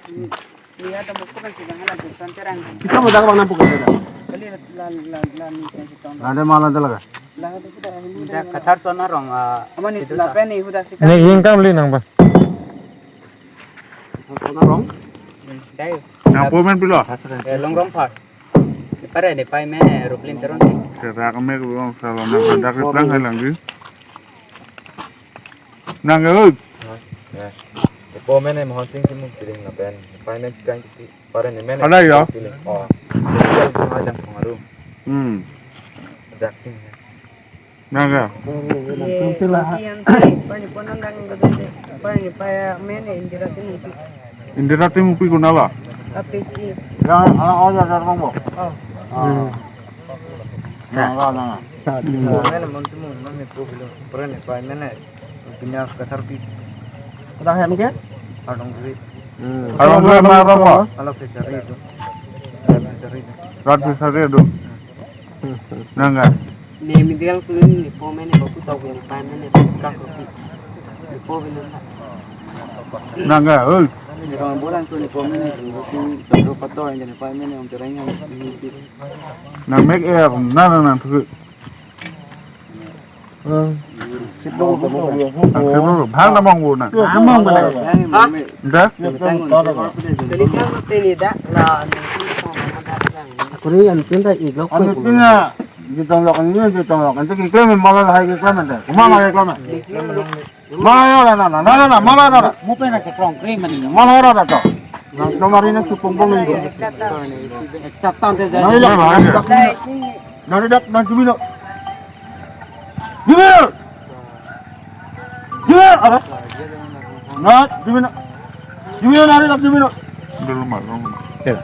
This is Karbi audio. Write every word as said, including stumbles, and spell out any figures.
Lihat ada buku kan sudah ngalah tulisan terang. Kita mau dak mana buku kita? Kali la la la ni kan kita. Ada malam ada lagi. Lah itu sudah. Dak Kathar Son Arong, ah, aman ni situ lapen sa. Ni huda sika. Ne ingkam li nang ba. Son Arong. Hmm, dai. Nangpo men pilo? Eh, Longrong Park. Pare ne pai me Ruplin Teron. Kerak me ko salam na dak lang hai lang di. Nang oi. Ha, ya. Ipo men ne Mohon Sing Timung Kiring lapen. Pai men Sikang Kiti. Pare ne men. Ada ya? Kiring. Oh. Dia itu aja pengaruh. Hmm. Dak sing. Nang ya. Ye, kian si, pani ponan dang gadun de. Pani pa men ne Indira Timung. Indira Timung pi kunala? A P C. Yang anak orang ada ngomong. Oh. Hmm. Sa. Nang, nang, nang. Sa, sa. Mane mon tu mon, mane ko bilo. Pura ne pa mane. Punya kasar pi. Kadang hem ke? Adong ri. Hmm. Adong ri ma apa? Kalau fishery itu. Fishery itu. Rat fishery itu. Nang ka? Ne mi diang tu ni po mane baku tau ni pa mane pas ka ko pi. Ni po bina. Nang ka, oi. Ni kawan bolan tu ni po mane tu tu pato yang ni pa mane om terang yang. Nang mek er, nang nang nang tu. Hmm. Nang tu bhang na mong bu na. Among bana. Ha? Nda? Kuri an tin ta ik lok. Anu tin na, di tong lok ni, di tong lok. Ante ki klem mala hai ki klem ante. Kuma la ki klem. Mala na na na na na, mala na na. Mo pe na ke krong kre mani. Mala na na to. Na to mari na supong pong ni. Ekta tan te. Mari la. Nari dak na jumino. Jumino. Jumino apa? Na jumino. Jumino nari dak jumino. Dulu malam. Ya.